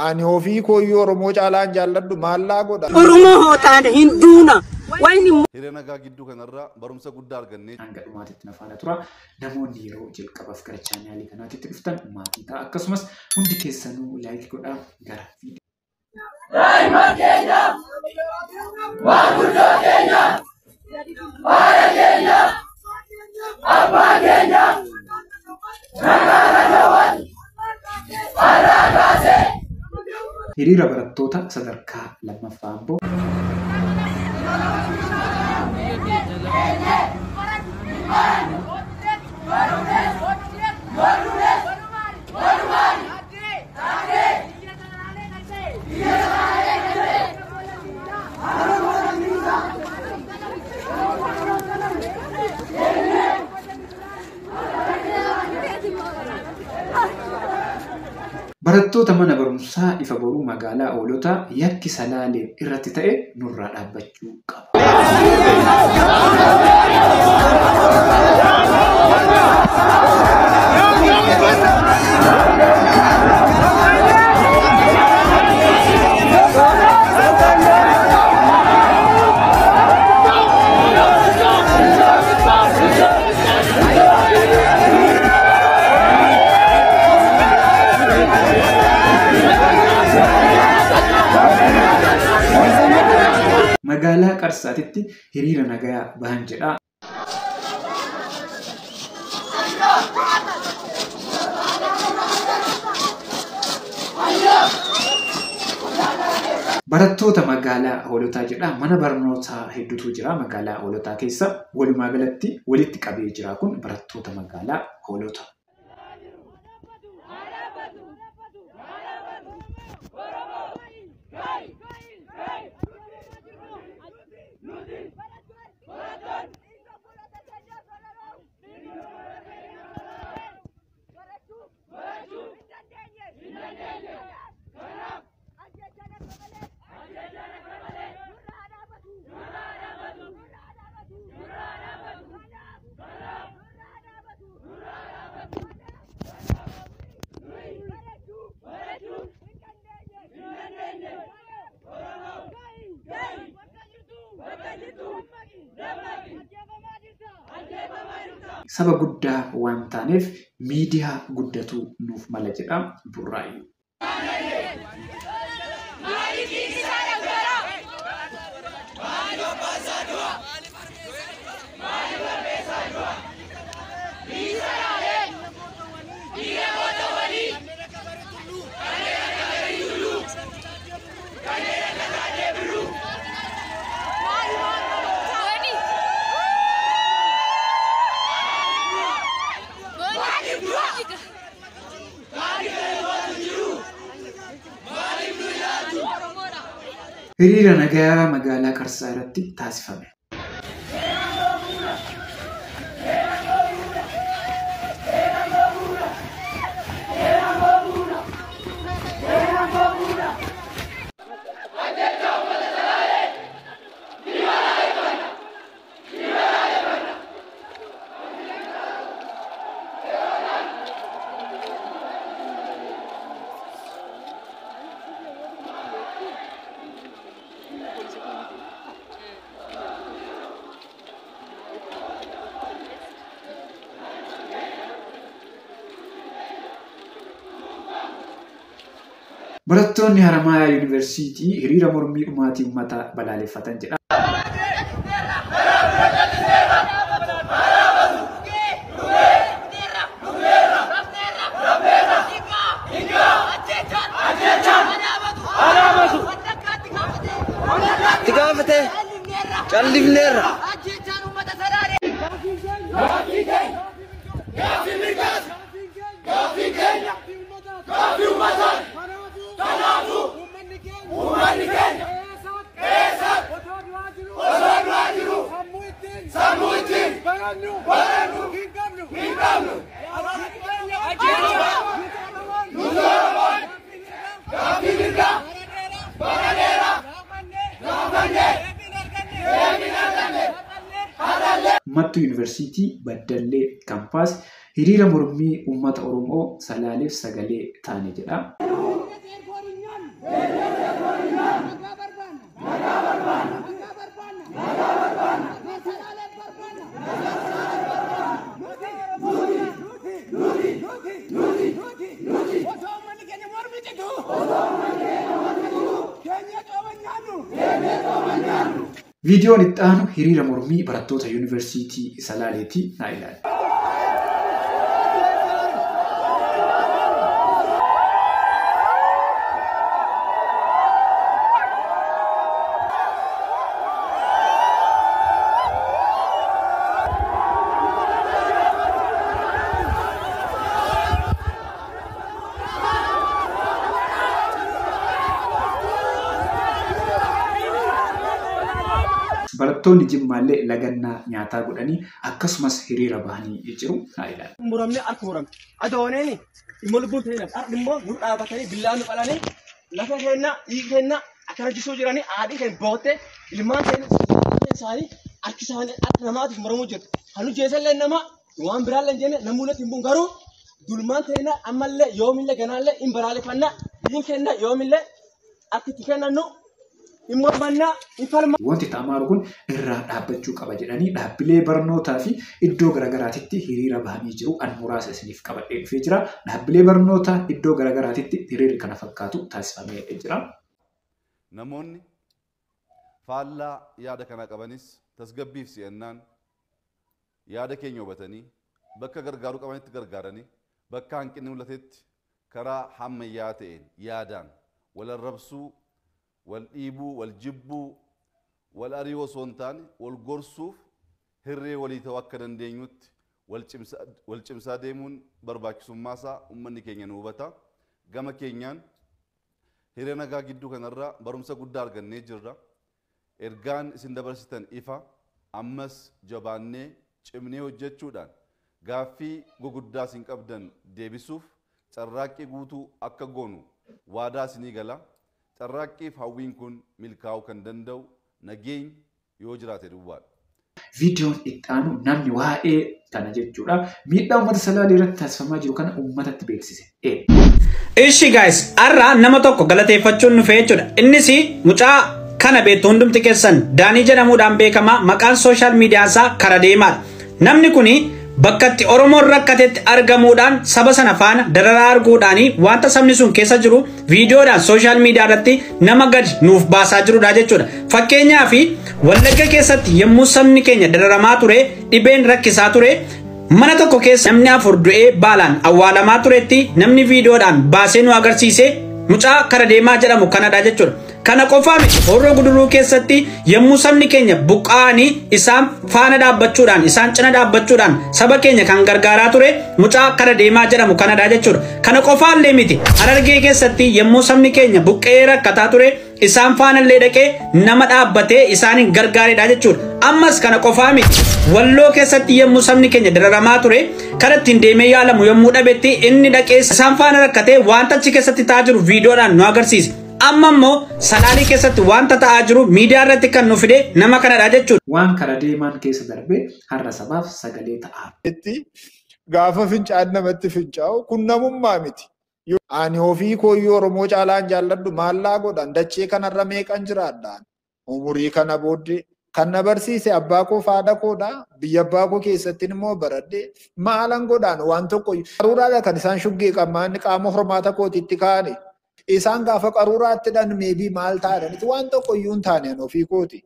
Ani ofii kooyyuu Oromoo caalaan jaalladhu maallaa godha. Oromoo hootaan hin duuna. Wayni Hiree nagaa gidduu kanarraa barumsa guddaa argannee Hanga dhumaatitti na faana tura. Namoonni yeroo jalqabaaf gara chaanaalii kanaatitti dhuftan maatii ta'a. Akkasumas hundi keessanuu like godhaa gara viidiyoo. Hiriira barattoota sadarkaa lammaffaa Amboo. Barattoota mana barumsaa Ifa Boruu magaalaa Hoolotaa yakki Salaalee irratti ta'e nurraa dhaabbachuu qaba. Magaalaa Qarsaatitti hiriira nagayaa bahan jedha. Barattoota magaalaa Hoolotaa jedha. Mana barnootaa hedduutu jira magaalaa Hoolotaa keessa. Walumaa galatti walitti qabee jira kun barattoota magaalaa Hoolotaa. Saba guddaa waan taaneef miidiyaa guddatu nuuf mala jedha Burraayyuu. Hiriira nagaa magaalaa Qarsaa irratti taasifame. Barattoonni Haramaayaa Yuunivarsiitii hiriira mormii dhumaatii uummataa balaaleffatan jedha. Mattuu Yuunivarsiitii Baddallee Kaampaas hiriira mormii uummata Oromoo Salaaleef sagalee taane jedha. Viidiyoon itti aanu hiriira mormii barattoota yuunivarsiitii Salaaleetii naa ilaali. Barattoonni Jimmaallee lagannaa nyaataa godhanii akkasumas hiriira bahanii jiru. Haa ilaalu. Muramni harka murame. Adooneen immoo lubbuun ta'e harki immoo nu dhaabatanii billaan nu qalanii lafa keenya dhiiga keenya akkana jisuu jiranii haadhi keenya boottee ilmaan keenya isaanii harki isaanii harka namaatiif muramuu jiru. Kan nu jeesallee nama waan biraallee hin jenne namni hin buun garuu dulmaan ta'ina ammallee yoomillee ganaallee hin baraaleffannaa biyyi keenya yoomillee akka itti kennannu. Wanti ta'amaaru kun irraa dhaabbachuu qaba jedhanii dhaabbilee barnootaa fi iddoo garaagaraatitti hiriira bahanii jiru. An muraasa isiniif qabadhee dhufee jira. Dhaabbilee barnootaa iddoo garaagaraatitti hiriirri kana fakkaatu taasifamee jira. Namoonni faallaa yaada kana qabanis tasgabbiif si'annaan yaada keenya hubatanii bakka gargaaruu qabanitti gargaaranii bakka hanqinni mul'atetti karaa hammayyaa ta'een yaadaan wal arrabsuu wal dhiibuu, wal jibbuu, wal ari'uu osoo hin taane wal gorsuuf hirree walii ta'uu akka dandeenyutti wal cimsaa deemuun barbaachisummaa isaa uummanni keenya nu hubata. Gama keenyaan hiriira nagaa gidduu kanarraa barumsa guddaa argannee jirra. Ergaan isin dabarsitan ifa ammas jabaannee cimnee hojjechuudhaan gaaffii guguddaa isin qabdan deebisuuf carraaqqii guutuu akka goonu waadaa isinii gala. Carraaqqiif hawwiin kun milkaa'uu kan danda'u nageenyi yoo jiraate duwwaadha. Viidiyoon itti aanu namni waa'ee kana jechuudha. Miidhaa uummata Salaalee irratti taasifamaa jiru kana uummatatti beeksise. Ishi guys, har'a nama tokko galateeffachuun nufe jechuudha. Innis mucaa kana beektu hundumti keessan Daanii jedhamuudhaan beekama. Maqaan sooshaal miidiyaa isaa kara deemaadha. Namni kuni bakka itti Oromoon rakkatetti argamuudhaan saba sana faana dararaa arguudhaan wanta sabni sun keessa jiru viidiyoodhaan sooshaal miidiyaa irratti nama gadi nuuf baasaa jirudha jechuudha. Fakkeenyaaf Wallagga keessatti yommuu sabni keenya dararamaa ture, dhibeen rakkisaa ture, mana tokko keessa namni afur du'ee baalaan awwaalamaa turetti namni viidiyoodhaan baasee nu agarsiise mucaa kara deemaa jedhamu kanadha jechuudha. Kana qofaa miti, Horroo Guduruu keessatti yommuu sabni keenya buqqa'anii isaan faana dhaabbachuudhaan isaan cina dhaabbachuudhaan saba keenya kan gargaaraa ture mucaa kara deemaa jedhamu kanadha jechuudha. Kana qofaallee miti, Harargee keessatti yommuu sabni keenya buqqa'ee rakkataa ture isaan faanallee dhaqee nama dhaabbatee isaaniin gargaaredha jechuudha. Ammas kana qofaa miti, Walloo keessatti yommuu sabni keenya dararamaa ture kara ittiin deemee yaalamu yommuu dhabetti inni dhaqee isaan faana rakkatee wanta achi keessatti ta'aa jiru viidiyoodhaan nu agarsiise. Amma immoo Salaalee keessatti wanta ta'aa jiru miidiyaa irratti kan nu fide nama kanadha jechuudha. Waan kara deemaan keessa darbee har'a sabaaf sagalee ta'a. Gaafa fincaan namatti fincaa'u kun namummaa miti. Ani ofii kooyyuu Oromoo caalaan jaalladhu maallaa godhan dachee kanarra meeqan jiraadhaan umurii kana booddee kan na barsiise abbaa koo faadha koodha biyya abbaa koo keessatti immoo baradhee maalan godhaan waan tokko qaruuraadha kan isaan shuggee qamaan qaama hormaata kootiitti kaa'ani. Isaan gaafa qaruuraatti dhan meebii maal taa'anitti waan tokko iyyuu hin taane ofii kooti.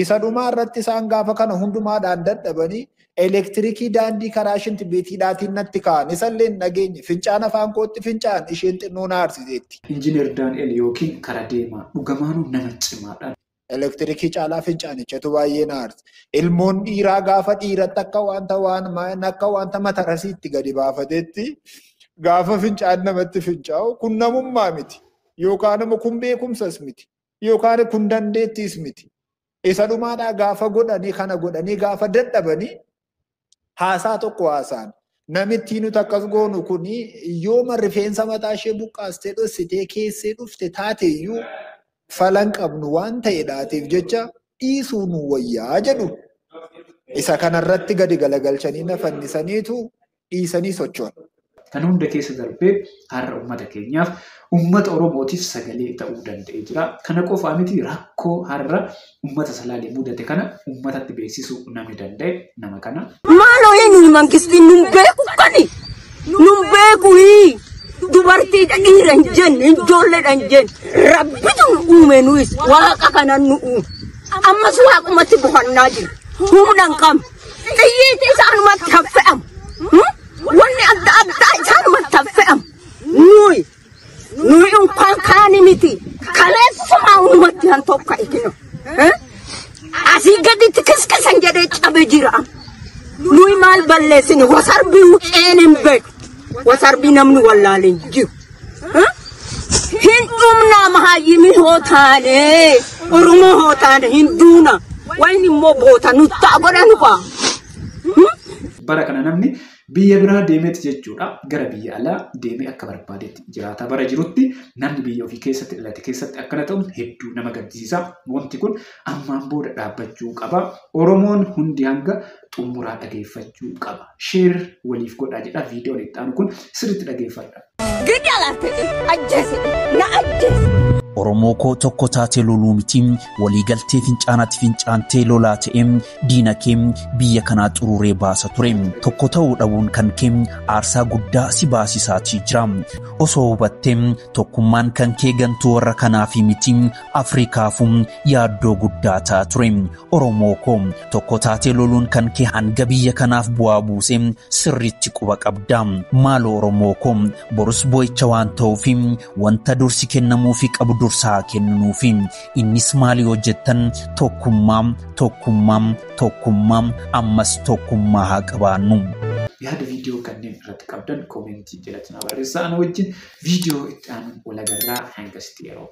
Isa dhumaa irratti isaan gaafa kana hundumaadhaan dadhabanii elektirikii daandii karaa shinti beetiidhaatiin natti kaa'an. Isallee hin dhageenye fincaan afaan kootti fincaan isheen xinnoo na aarsiseetti. Injiinar Daani'el yookiin kara deemaa dhugamaanuu nama cimaadha. Elektirikii caalaa fincaanichatu baay'ee na aarsa. Ilmoon dhiiraa gaafa dhiiratti akka wanta waan akka wanta matarasiitti gadi baafatetti gaafa fincaan namatti fincaa'u kun namummaa miti. Yookaan immoo kun beekumsas miti. Yookaan kun dandeettiis miti. Isa dhumaadhaa gaafa godhanii kana godhanii gaafa dadhabanii haasaa tokko haasaan. Namitti nuti akkas goonu kuni yooma rifeensa mataa ishee buqqaastee dhossitee keessee dhufte taate iyyuu falan qabnu waan ta'eedhaatiif jecha dhiisuu nu wayyaa jedhu. Isa kanarratti gadi galagalchanii na fannisaniitu dhiisanii socho'an. Kan hunda keessa darbee har'a uummata keenyaaf uummata Oromootiif sagalee ta'uu danda'ee jira. Kana qofaa miti, rakkoo har'a uummata Salaalee mudate kana uummatatti beeksisuu namni danda'e nama kana. Maaloo, eenyu mangistiin nun beeku kani? Nun beeku. Dubartiidha, dhiira hin jenne, ijoolleedha hin jenne. Rabbitu nu uume, nuyis waaqa kanan nu uume. Ammas waaqumatti bohannaa jira. Humna hin qabnu. Xiyyiiti isaanumatti haffe'amu. Wanni adda addaa isaanumatti haffe'amu. Nuyi unkaan kaani miti. Kaleessumaa unumatti han tokka ikino. Asii gaditti kiskisan jedhee cabe jira. Nuyi maal balleessine? Wasarbii wuceen hin beeku. Wasarbii namni wallaalee hin jiru. Hin dhumnaa, mahaayyimii hoo taane, Oromoo hoo taane hin duuna. Wayni immoo boota nuttaa godhanu faa. Bara kana namni biyya biraa deemeeti jechuudha. Gara biyya alaa deemee akka barbaadetti jiraata. Bara jirutti namni biyya ofii keessatti dhalate keessatti akkana ta'uun hedduu nama gaddisiisa. Wanti kun ammaan booda dhaabbachuu qaba. Oromoon hundi hanga xumuraa dhageeffachuu qaba. Share waliif godhaa jedha. Viidiyoon itti aanu kun sirriitti dhageeffadha. Gidala ta'e ajjeese, na ajjeese. Oromoo koo, tokko taatee loluu miti, waliigaltee fincaanatti fincaantee lolaa ta'e diina kee biyya kanaa xururee baasa ture. Tokko ta'uu dhabuun kan kee aarsaa guddaa si baasisaatii jira. Osoo hubattee, tokkummaan kan kee gantuu warra kanaafi miti, Afrikaafuu yaaddoo guddaa ta'a ture. Oromoo koo, tokko taatee loluun kan kee hanga biyya kanaaf bu'aa buuse sirriitti quba qabda. Maaloo Oromoo koo, borus boo'icha waan ta'uuf wanta dursi kennamuufi qabu dursaa kennuufi. Innis maali yoo jettan, tokkummaa, tokkummaa, tokkummaa, ammas tokkummaa haa qabaannu. Yaada viidiyoo kanneen irratti qabdan koomentii jalatti na barreessaa. Ana wajjin viidiyoo itti aanu wal agarraa, hangasitti yeroo.